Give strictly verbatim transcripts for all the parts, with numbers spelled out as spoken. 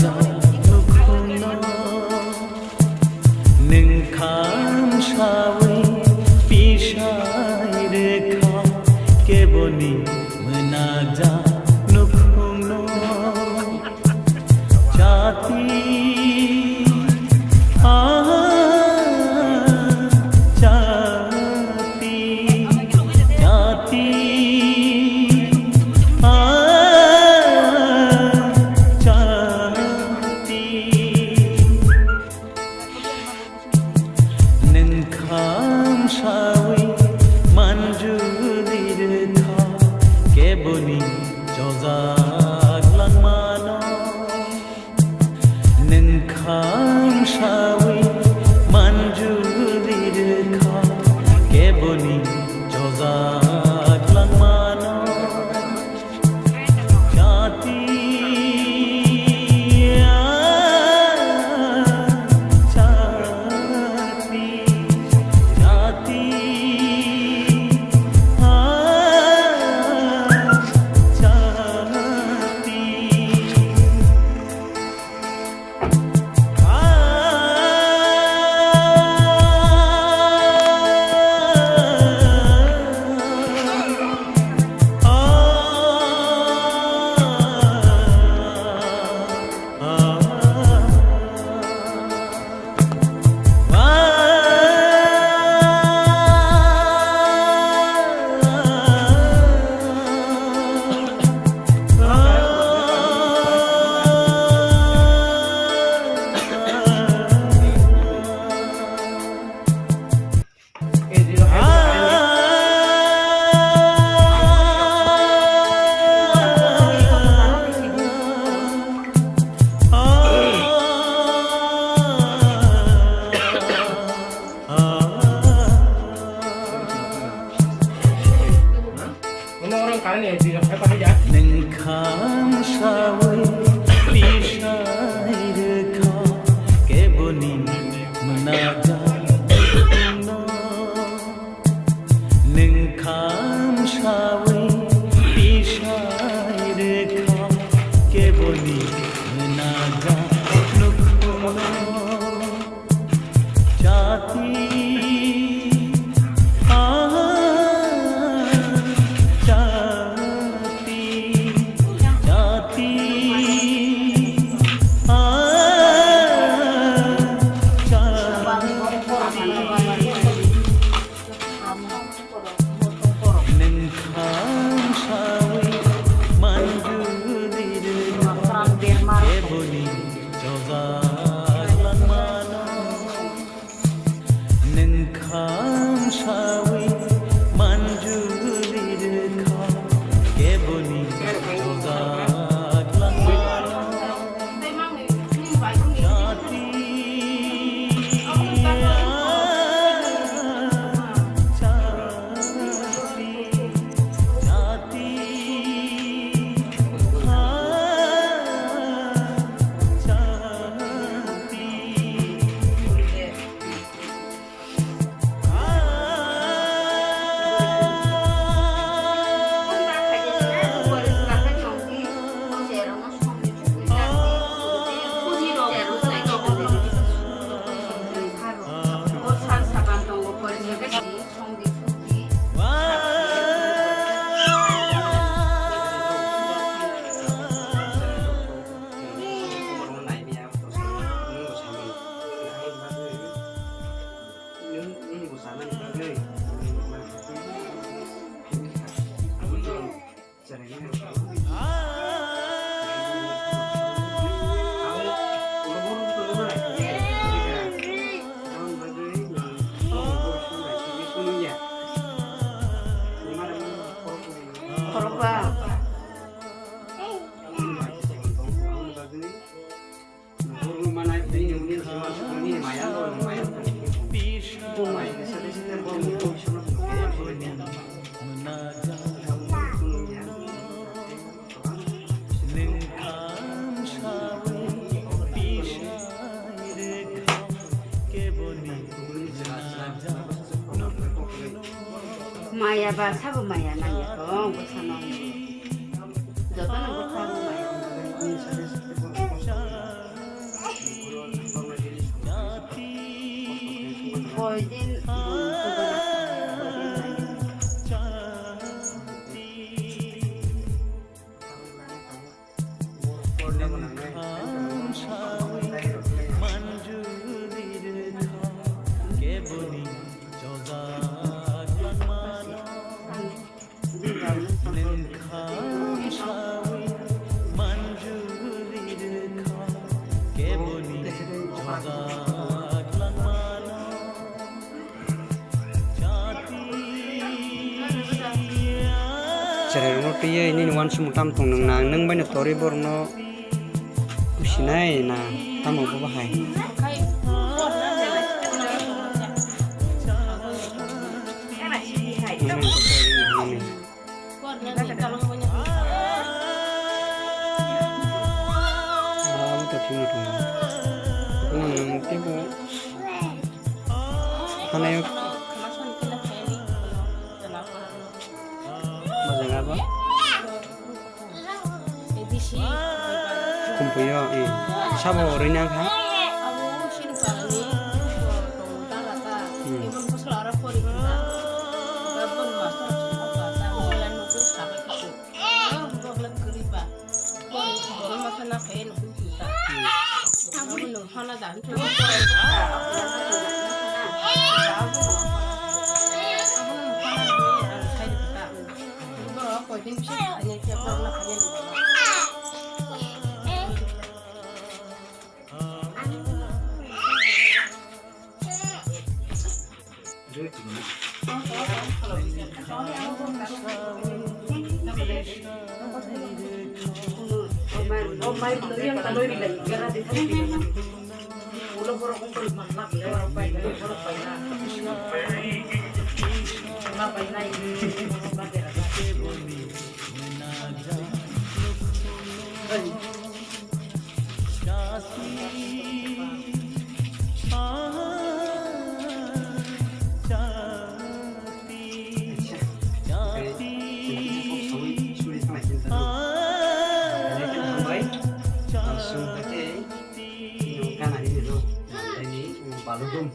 nukhungno. Nwng khamsawi pisai rwkha keboni mwnajak nukhungno. Jati, ah, jati, jati, ah, jati. Nwng khamsawi manjuri rwkha keboni chojak langmano. Nwng khamsawi manjuri rwkha keboni chojak langmano. Jati, ah, jati, jati, ah, jati. Nwng khamsawi pisai rwkha keboni mwnajak nukhungno. Nwng khamsawi pisai rwkha keboni mwnajak nukhungno. Jati, ah, jati, jati, ah, jati. Nwng khamsawi manjuri rwkha keboni chojak langmano. Nwng khamsawi manjuri rwkha keboni chojak langmano. Jati, ah, jati, jati, ah, jati. Khorokba. Maya ba sabo maya nangya tong bwsano. Jotono bwsano maya. Chwrairokno twiwi nini uansukmung tamo tong nwng nang, nwng baino torwi borokno kusinai na tamo bo bahai? Abo to thwngwi tongo. Nwng teibo hanaio. Bo jaga bo. Khumpuio, eh. Sabo rwina wngkha. Hmm. Baludum.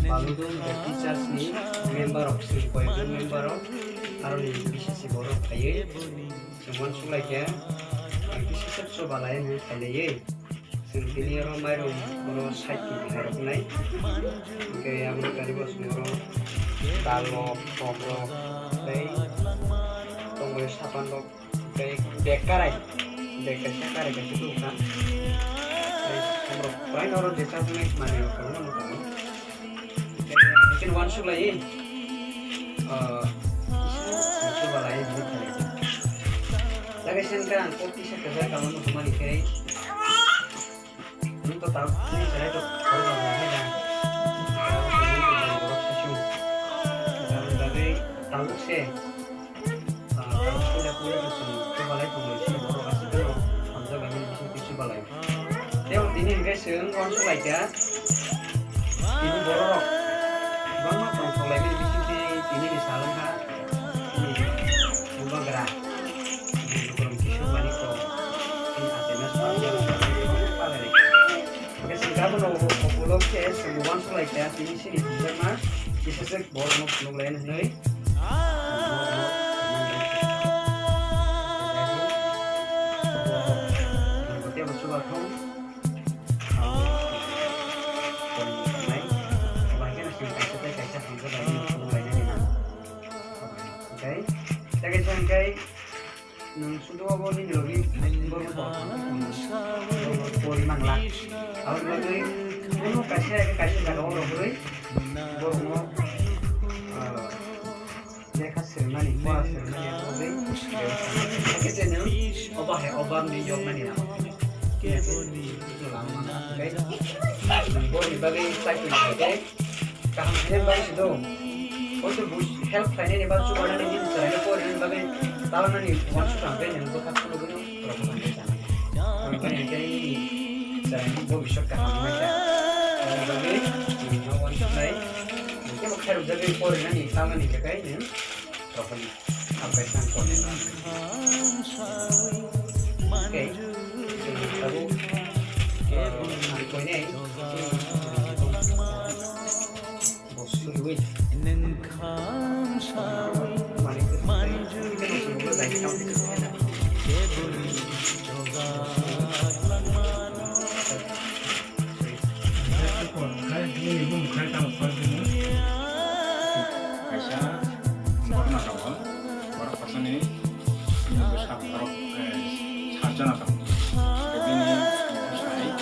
Baludum the teachers ni member rok, sini koyekjon member rok, aroni B C C borok phaiwi chwng uansuk laikha, ang kisa kisa chubalai hinwi khailaiwi. Chwng tini oro mairum oro side ni bwkhai rok wngnai. Hwnkhe aboni karibo chwng oro dal rok, kok rok, tei tongmani sapan rok. Tei bag karai, bag kaisa karai kaisa tubukha. Tei borok kwbangma oro jesa tongnai manwi rok kwbangma nukha. Tei uansuk lai, ah, kisa chubalai hinwi khailai. Lagai se wngkha ang kok kisa kwchar kama nukmani khe. Nwng to tabuk ni chwrai to khoroknwi nai na. Tabuk ni borok sisu. Tabuk bagwi tabuk se. Ah, tabuk puila puila to chwng chubalai tongwi sini borok aswk no hamjakmani bising twi chubalai. Tei tini hwnkhe chwng uansuk lai kha. Tini borok rok kwbangma tong thok lai bini bising twi tini ni sal wngkha. Tini bubagra. Tini bubagra kisa mani kok. Tini achaima sal wngkha. Palai lai kha. Hwnkhe chwng tabukno ulo khe chwng uansuk lai kha, tini chini hamjakma kisa se borokno phunuk lai hwnwi. Teibo chubathung. Bai kheno chwng kaisa tei kaisa hamjak bai phunuk lainani nang. Tei, tei kaisa hwnkhe, Nwng sudu obo nini logi borok bo pori mangla. Aboni bagwi kunu kaisa kaisa jaga o rwgwi borokno, ah, lekha swrwngmani, pora swrwngmani bagwi. Hakhe je nwng obo hai obo ang nini yokmani nang. Borokni bagwi chai tongmani bagwi. Kaham khe bai se do. Oito buj help khlainani ba chubanani nini chwraino porinani bagwi talnani uansuk kha hwnkhe nwng bwkha phunugwino rwkha hwnkhe sana. Hwnkhe hwnkhe nini chwraini bobiswt kaham wngkha. Aboni bagwi nwng uansuknai. Hwnkhe bo khairokjagwi porinani talnani khe kai nwng rwkha. Ang kaisa ang koinai. Okay. Tabuk, ah, ang koinai.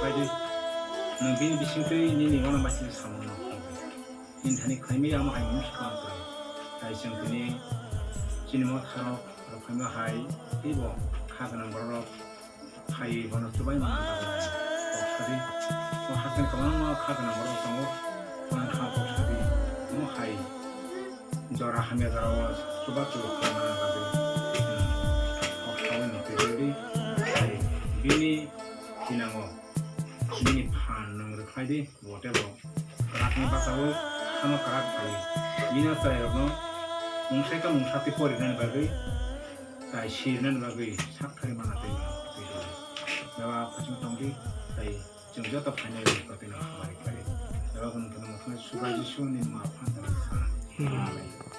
rwkhlai di. Nwng bini bisingtwi nini uanama sini samung no khlai di. Nini thani khlaimaya omo hai mung swkang kwrwi. Tai chwng tini chini motharok rwkhlaima hai teibo kha gwnang bororok hai bono chubai manna bagwi kok sadi. O hasen kwbangma kha gwnang borok tongo, bono kha kok sadi. Omo hai jora hamya jora o chuba chuba khlai manna bagwi, hmm, kok saui no twi rwdi. Hai bini thinango nini phan nwng rwkhlai di. Bo tei bo kwrakni bachaui hano kwrak phai. Bini chwrairokno mungsa khe mungsa tei porinani bagwi tai sirinani bagwi sak thari mana tei mano tei rwdi. Bebak phaising tongdi tei chwng joto phainai rwdi tei no hamari khlai. Bebak nwng phano mwthangwi Subrai Jisuni ma phan tongdi sana. Hmm. Amen.